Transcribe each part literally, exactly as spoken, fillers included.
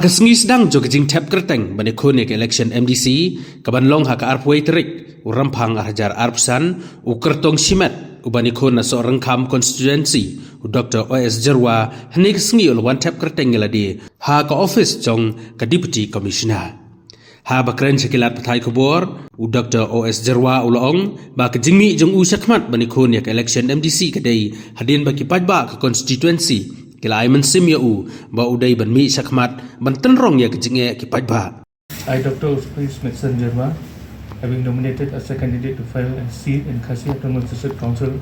Ka sngi sdang jong ka jingthep kyrteng ban ïakhun ïa ka election M D C, ka ban long ha ka arphew wei tarik u Rymphang ar hajar arphew san, u kyrtong shimet u ban ïakhun na Sohryngkham constituency, u Doctor O S Jyrwa, hynne ka sngi u la wan thep kyrteng ïa lade ha ka office jong ka Deputy Commissioner. Haba kren sha ki lad pathai khubor, u Doctor O S Jyrwa u la ong ba ka jingmih jong u shakhmat ban ïakhun ïa ka election M D C ka dei hadien ba ki paidbah ka constituency ki la ai mynsiem ïa u ba u dei ban mih shakhmat ban tynrong ïa ka jingeh ki paidbah. I, Doctor Uspris Metson Jyrwa, having nominated as a candidate to fill a seat in Khasi Autonomous District Council,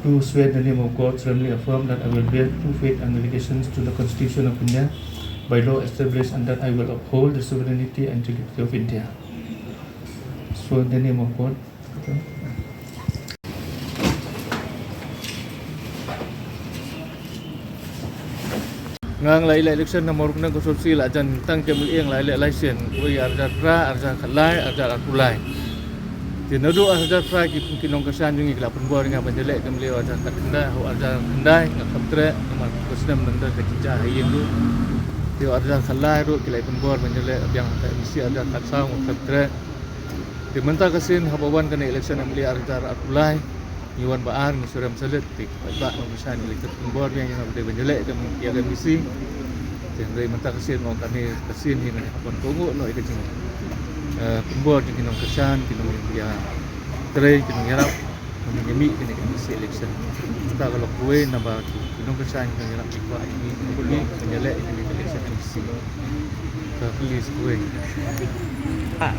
do swear in the name of God, solemnly affirm that I will bear true faith and allegiance to the Constitution of India, by law established, and that I will uphold the sovereignty and integrity of India. Swear in the name of God. Nga, nga la ïaleh election na Mawryngkneng constituency la jan tang kem lieng, la ïaleh election. Wei, ar hajar phra, ar hajar khatlai, ar hajar arphew lai. Te naduh ar hajar phra ki, ki nongkyrshan jong ngi ki la pynbor ïa nga ban ïaleh kem lieng ar hajar khatkhyndai, ha ar hajar khyndai nga khlem treh namar ka snem nang da ka jingjia ha ïing ruh. Te ar hajar khatlai ruh ki la pynbor ban ïaleh biang ha ka M D C, ar hajar khatsaw nga khlem treh. Te mynta ka sien haba wan kane election M L A ar hajar arphew lai, ngi wan ba ar, ngi surem salit, te ki paidbah nongkyrshan ki la pynbor biang ïa nga ba dei ban ïaleh kem ïa ka M D C. Te hynrei mynta ka sien, mo, kane ka sien hi ngan hap ban kohnguh noh ïa ka jing, eh, pynbor jong ki nongkyrshan, ki nongïatrei, ki nongïarap, ngi mih kane ka M D C election. Kata ka long kawei naba ki nongkyrshan, ki nongïarap, ki kwah ïa ngi ban ïaleh ïa kane ka election M D C. Ka police kawei. Ah,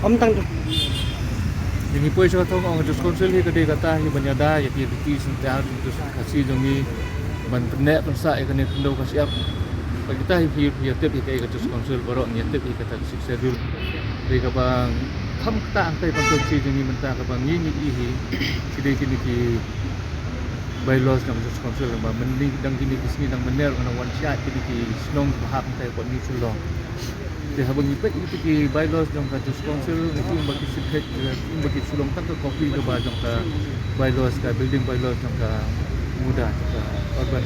om tang tu. Ïa ngi poi sha ka thong, ong ka District Council hi ka dei kata hi ban ïada ïa ki activities na ka District Khasi jong ngi, ban pynneh pynsah ïa kane ka khyndew ka shyiap. Bad kita hi phi, phi ïatip hi kaei ka District Council, baroh ngi ïatip hi kata ka Sixth Schedule. Dei kaba kham kata hangtai constituency jong ngi mynta kaba ngi ngi ïohi hi. Ki dei kine ki bylaws jong ka District Council, ba mynta dang kine ki sngi dang mynner ngan wan shah kine ki shnong ba hap hangtai hapoh New Shillong. Te haba ngi peit ïa kine ki bylaws jong ka District Council, ngi ïohi ba ki shu peit, ïohi ba ki shu long tang ka copy kaba jong ka bylaws, ka building bylaws jong ka MUDA, jong ka urban.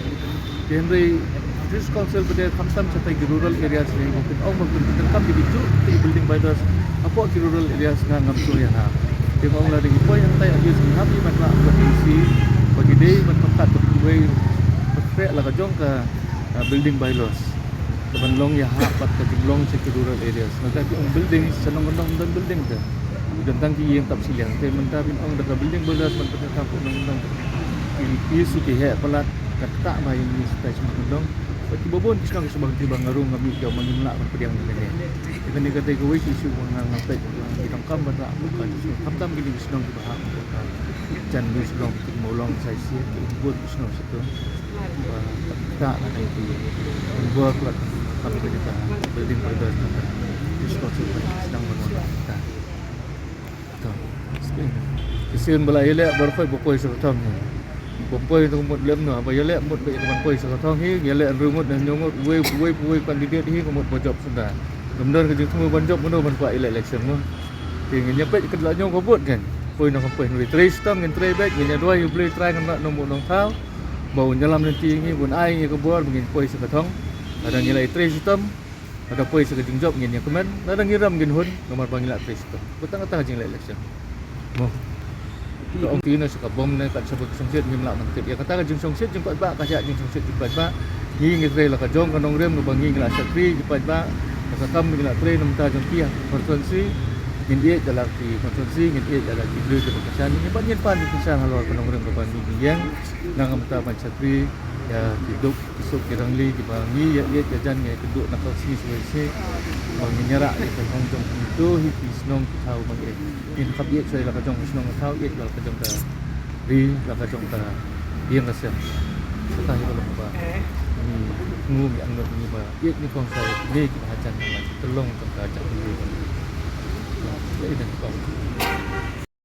Te hynrei District Council ba dei khamtam shatai ki rural areas ne, ba kin ong ba kin pyndonkam ïa ki jong ki building bylaws hapoh ki rural areas, nga ngam sngewthuh ïa nga. Te nga ong lada ngi poi hangtai, at least ngi hap ban rah bad D C ba ki dei ban pynkat bad kiwei, ban pynkreh la ka jong ka, ah, building bylaws. Ka ban long ïahap bad ka jinglong sha ki rural areas. Nga kata ki ong building, sha nongkyndong don building te. Don tang ki ïing tap shiliang te, mynta phin ong da ka building bylaws ban pyndonkam hapoh nongkyndong. Ki, ki shu ki heh palat, kata ba ïa ngi shatai sha nongkyndong. Bad kiba bun ki shnong ki shu bang ki bang nga ruh ngam mih, ïa ma ngim lah ban pdiang ïa kane. Ïa kane ka dei kawei ka issue ba nga ngam peit ba ngi donkam ban rah, ka shu khamtam kine ki shnong kiba hap, ka jan New Shillong, ki Mawlong, Saisir, ki bun ki shnong sha tu. Ba ka la dei ki bor plat kam kane ka building bylaws, ka District Council ba sdang ban wan ka. To. Ki sien ba la ïaleh baroh khoit ba poi sha ka thong hi. Ba poi to mut lem noh, ba ïaleh mut ba ïa ka ban poi sha ka thong hi, ïaleh hynriew ngut ne hynñiew ngut, uwei, uwei, uwei candidate hi ka mut ba jop shuh da. Ngam don ka jingthmu ban jop, mano ban kwah ïaleh election mo. Te ngin ïa peit ka la hynñiew ka vote kan. Poi noh kam poi, hynrei trei shitom ngin trei beit, ngin ïa duwai ïa U Blei Trai ngan rah nongbuh nongthaw. Ba un ïalam lynti ïa ngi, ba un ai ïa ngi ka bor ba ngin poi sha ka thong. Lada ngi la ïa trei shitom, lada poi sha ka jingjop ngin ïa kmen, lada ngi rem ngin hun, namar ba ngi la trei shitom. Ba tang kata ka jingleh election. Mo. Ka ong ti na sha ka bom ne ka sha ba ka shongshit ngim lah ban tip. Ïa kata ka jingshongshit jingpaidbah, ka shah jingshongshit jingpaidbah. Ngi ngi trei la ka jong ka nongrim kaba ngi ngi la shakri jingpaidbah. Ka kam ngi la trei na bynta jong ki ha ki constituency. Ngin ïeit ïa la ki constituency, ngin ïeit ïa la ki briew kiba kyrshan. Ngin ban ngin pan ki kyrshan halor ka nongrim kaba ngi ngi ïeng. Na ka bynta ban shakri ïa ki duk ki suk ki rangli kiba ngi ïa ïeit ïa jan ngi ïa kynduh na ka sngi shuwa shuwa. Ba ngin ïarah ïa ka thong jong ki, to hi ki shnong ki thaw ba ngi ïeit. Ngin kham ïeit shuwa ïa la ka jong ka shnong ka thaw, ïeit la ka jong ka ri, la ka jong ka ïing ka sem. Kata hi ka long ba ngi ngum ïa angnud ngi ba ïeit ngi kong sa ïa kine kiba hajan na la ka long jong ka jait ngi. Ïa ïeit ngi kong.